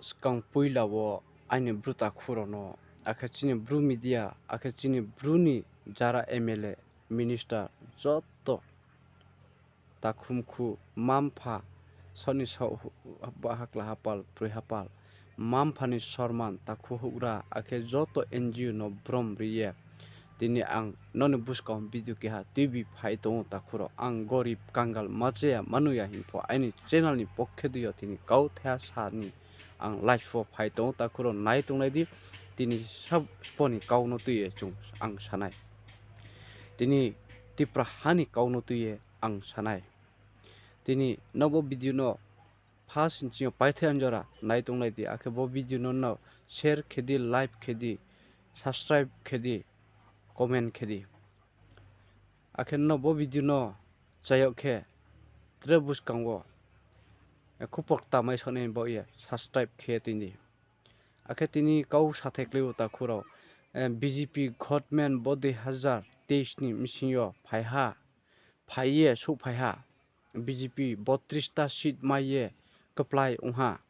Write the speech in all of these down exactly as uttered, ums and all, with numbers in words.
Skang poila wo aini Bru takhu rao no, akhe chini Bru media, akhe chini Bru ni jara M L A, minister, joto takhu mkhu, mma mpha, saoh ni saoh, hakla hapal, broi hapal, mma mpha ni sorman, takhu houhgra, akhe joto N G O no brom ri ye, tini ang nrao ni buskang video keha tuibi phai tong ou takhu rao. Ang gorib kangal ma chaya ma nuh ya hing pho aini channel ni pokhe dei yo tini kauthaiha sa ni ang live wo phai tong ou takhu rao, nai tonglai di. Tini sabo ni kau no tui ye chung ang sa nai. Tini Tipra ha ni kau no tui ye ang sa nai. Tini nrao bo video no first ni ching yo paithai anjora nai tonglai di, akhe bo video no nrao share khe di, like khe di, subscribe khe di, comment khe di. Akhe nrao bo video no chayag khe tre buskang wo khupor kta mai saoh nai ni baoh ye subscribe khe ye tui di. Akhe tini kau sathai klái ou takhu rao, B J P government bo dui hazar teis ni bsing yo phai ha, phai ye souhphai ha, B J P botris ta seat mai ye kplái ong ha.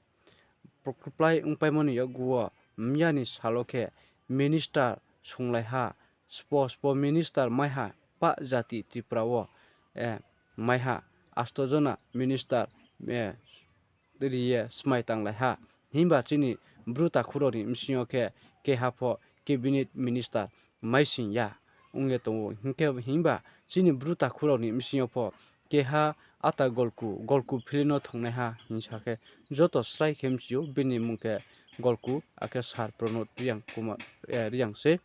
Kplái ongpaimo ni yakgu wo mya ni sal wo khe minister sunglai ha, spo spo minister mai ha, pah jati Tripura wo mai ha, asto jona minister ri ye smai tanglai ha. Himba chini Bru takhu rao ni bsing yo khe keha pho cabinet minister mai sing ya ong ye tong ou. Hing khe himba chini Bru takhu rao ni bsing yo pho keha ata Golku, Golku phili no thungnaiha hingsa khe joto srai khe mchi ou, bini mmung khe Golku, akhe Sir Pranod Reang sei.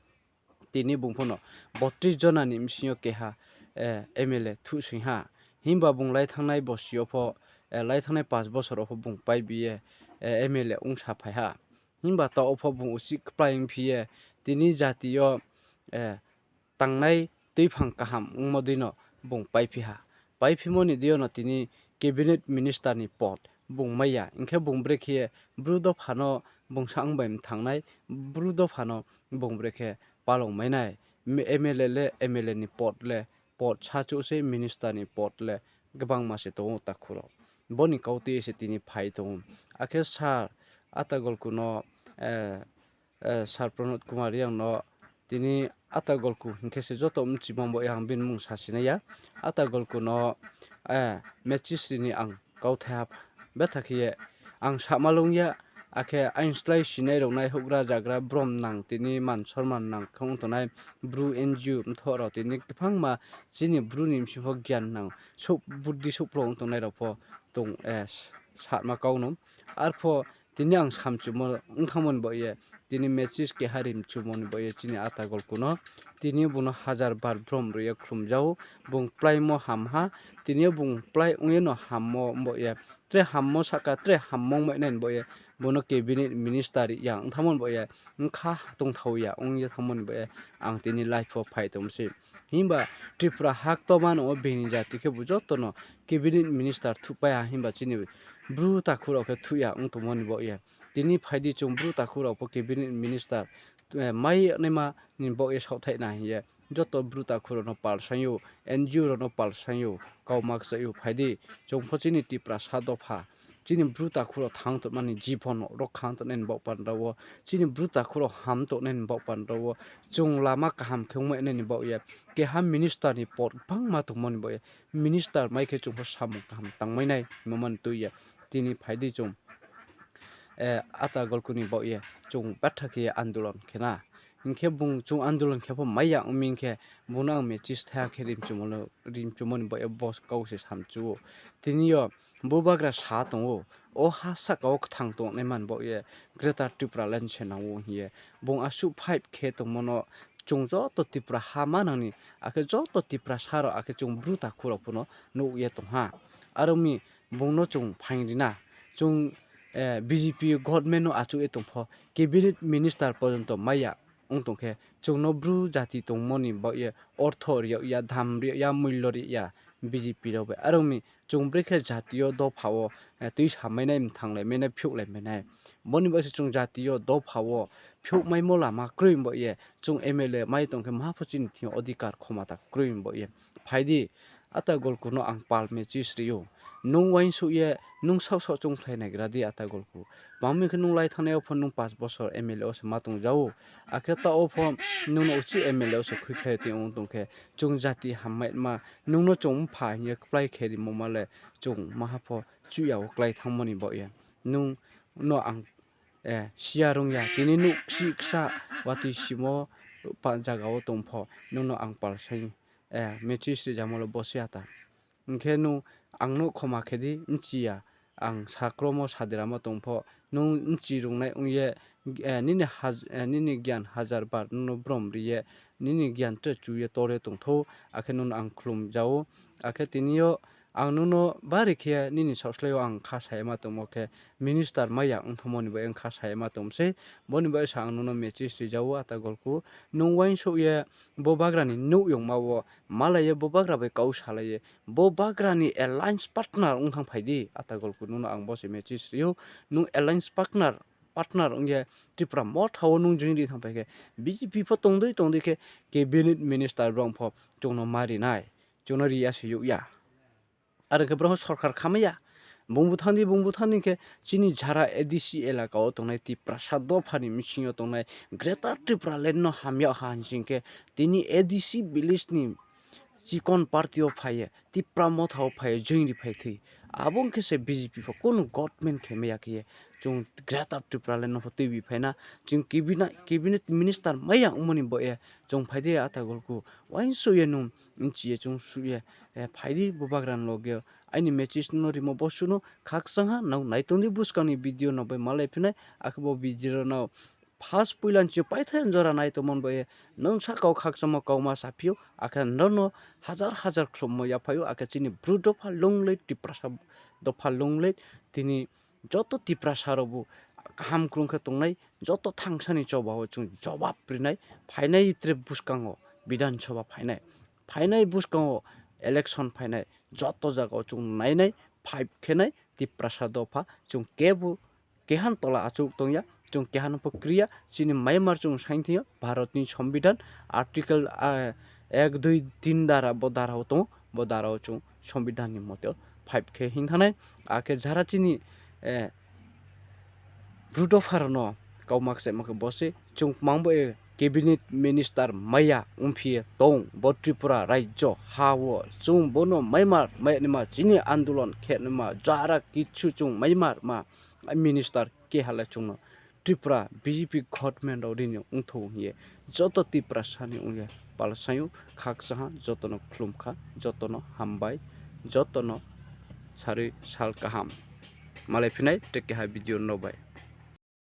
Tini bung pho no botris jona ni bsing yo keha M L A thuhsoing ha. Himba bung lai thanngnai bosi yo pho, lai thanngnai panch bosor wo pho bung paibi ye M L A ong saphai ha. Himba taoh wo pho bung uchih kplái ongphi ye tini jati yo tangnai tuiphang kaham ongmo dei no bung paiphi ha. Paiphimo ni deing yo no tini cabinet minister ni pod bung mai ya. Hing khe bung brekhe ye Bru dopha no bung sa ong bai mthangnai, Bru dopha no bung brekhe palong mai nai. M-, M L A le M L A ni pod le pod sa chouh se, minister ni pod le gbangma se tong ou takhu rao. Bo ni kau tui ye se tini phai tong ou. Akhe Sir ata Golku no, Sir Pranod Kumar Reang no tini ata Golku hing khe se joto mchimo bo ye ang bini mmung sasi nai ya. Ata Golku no message ri ni ang kauthaiha betha khe ye ang sama lung ya, akhe aini slái sinai rao nai houhgra zagra brom nang tini man sorman nang khe ong tongnai Bru N G O mthoh rao tini kphangma chini Bru ni bsing pho gian nang, buddhi souhpro ong tongnai rao pho tong, sama kau no. Arpho tini ang samchumo ong thanngmo ni baoh ye, tini message keha ri mchumo ni baoh ye chini ata Golku no, tini bung no hajar bar brom ri ye khlumja ou, bung kpláimo ham ha, tini yo bung kplái ong ye no hammo baoh ye, tre hammo sahka tre hammo ongmai nai ni baoh ye, bung no cabinet minister ri ya ong thanngmo ni baoh ye, bkha tongthao ya ong ye thanngmo ni baoh ye, ang tini live wo phai tongmo se. Himba Tripura ha ktoma no wo bini jati khebu joto no cabinet minister thuhpai ha, himba chini Bru takhu rao khe thuh ya ong tongmo ni baoh ye. Tini phai di chung Bru takhu rao pho cabinet minister mai naima ni baoh ye saohthaih na hing ye joto Bru takhu rao no palsaing ou, N G O rao no palsaing ou, kauma kchaih ou. Phai di, chung pho chini Tiprasa dopha, chini Bru takhu rao thang tongnani jibon rokha ong tongnai ni baoh panda wo, chini Bru takhu rao ham tongnai ni baoh panda wo, chung lama kaham khe ongmai nai ni baoh ye, keha minister ni pod gbangma tongmo ni baoh ye, minister mai khe chung pho samung kaham tangmai nai hingmo ni tui ye, tini phai di chung ata Golku ni baoh ye chung betha khe ye andolon khe na. Hing khe bung chung andolon khe pho mai ya ong mi hing khe, bung no ang message thaiha khe ri mchumo ni baoh ye bo kau se samchu ou. Tini yo bubagra sa tong ou, o ha sahka wo kthang tongnaima ni baoh ye Greater Tipraland se nang ou hing ye. Bung asuh fight khe tongmo no chung joto Tripura ha manang ni, akhe joto Tiprasa rao, akhe chung Bru takhu rao pho no nuh ye tong ha. Are ong mi bung no chung phaing ri na. Chung B J P government no achouh ye tong pho, cabinet minister porjonto mai ya ong tong khe, chung no Bru jati tongmo ni baoh ye ortho ri yag ya, dham ri yag ya, muillo ri ya, B J P rao bai. Are ong mi chung brekhe jati yo dopha wo tuisamai nai, mthanglaimai nai, phiouhlaimai nai. Bo ni baoh se chung jati yo dopha wo phiouhmaimo lama kroi ni baoh ye, chung M L A mai tong khe maha pho chini thing yo odhikar khomota kroi ni baoh ye. Phai di, Ata Golku no ang pal message ri ou. Nung uaingsouh ye nung saoh saoh choungkhlai naigra di ata Golku. Tma hing khe nung lai thanngnai yo pho nung panch bosor M L A wo se ma tongja ou. Akhe taoh wo pho nung no uchih M L A wo se khuikhlai tong ong tong khe, chung jati hammaima, nung no chung mpha hing ye kplái khe rimo ma le, chung maha pho chuh ya wo klái thanngmo ni baoh ye. Nung no ang siya rung ya, tini nouh ksih ksa watoi simo pa zaga wo tong pho, nung no ang pal sai, message rijamo le bo se ata. Hing khe nung ang no khoma khe di, bchi ya, ang sakromo saderamo tong pho, nung bchi rungnai ong ye, nini gyan hajar bar nung no brom ri ye, nini gyan tre chu ye tor ye tong thou, akhe nung no ang khlumja ou. Akhe tini yo ang nung no bari khe nini saohslái yo ang kha sa ye ma tongmo khe, minister mai ya ong thanngmo ni bai ang kha sa ye ma tong sei. Bo ni bai sa ang nung no message rijao ata Golku. Nung uaingsouh ye bo bagra ni nouh yongma wo malai ye bo bagra bai kau salai ye, bo bagra ni alliance partner ong thanngphai di ata Golku, nung no ang bo se message ri ou. Nung alliance partner, partner ong ye Tipra Motha wo nung join ri thanngphai khe, B J P pho tong dei tong dei khe cabinet minister brao pho chung no ma ri nai, chung no ri ya se youh ya. Are khe brao sorkar khamai ya. Bung bu thanng di, bung bu thanng di khe chini jara A D C elaka wo tongnai Tiprasa dopha ni bsing yo tongnai Greater Tipraland no hamya ha hing sing khe, tini A D C village ni chikon party wo phai ye, Tipra Motha wo phai ye join ri phai thoi. Abo ong khe se B J P pho kunu government khe mai ya khe ye, chung Greater Tipraland no pho tuibi phai na, chung cabinet, cabinet minister mai ya ongmo ni baoh ye, chung phai di ata Golku, uaingsouh ye nung bchi ye chung suh ye, phai di bo bagra ni loge yo. Aini message no rimo bo suh no khakchang ha, nrao nai tong di buskang ni video no bai malai phi nai, akhe bo video no first poila ni chini paithai jora nai tongmo ni baoh ye, nung sahka wo khakchangmo kauma saphi ou, akhe nrao no hajar hajar khlummo yaphai ou, akhe chini Bru dopha lung lei, Tiprasa dopha lung lei, tini joto Tiprasa rao bu kaham krung khe tongnai, joto thangsa ni choba wo chung jobab ri nai, phainai tre buskang wo Bidhan Sabha phainai, phainai buskang wo election phainai, joto zaga wo chung nainai, fight khe nai, Tiprasa dopha chung kebu keha ni tola achouh tong ya, chung keha no pho kri ya, chini Myanmar chung saing thing yo, Bharat ni Sombidhan, article ek, dui, tin dara, bo dara wo tong ou, bo dara wo chung Sombidhan ni mote wo fight khe hing thanng nai, akhe jara chini Bru dopha rao no kauma kchaihmo khe bo se, chung kmang bo ye cabinet minister mai ya ongphi ye tong, bo Tripura rajyo ha wo chung bo no Myanmar mai ya naima, chini andolon khe naima, jara kichu chung Myanmar ma, minister keha le chung no Tripura B J P government rao ri ni ongthou hing ye, joto Tiprasa ni ong ye pal saing ou, khakchang ha, joto no khlum kha, joto no hambai, joto no sarui sal kaham. Malai phi nai tre keha video no bai.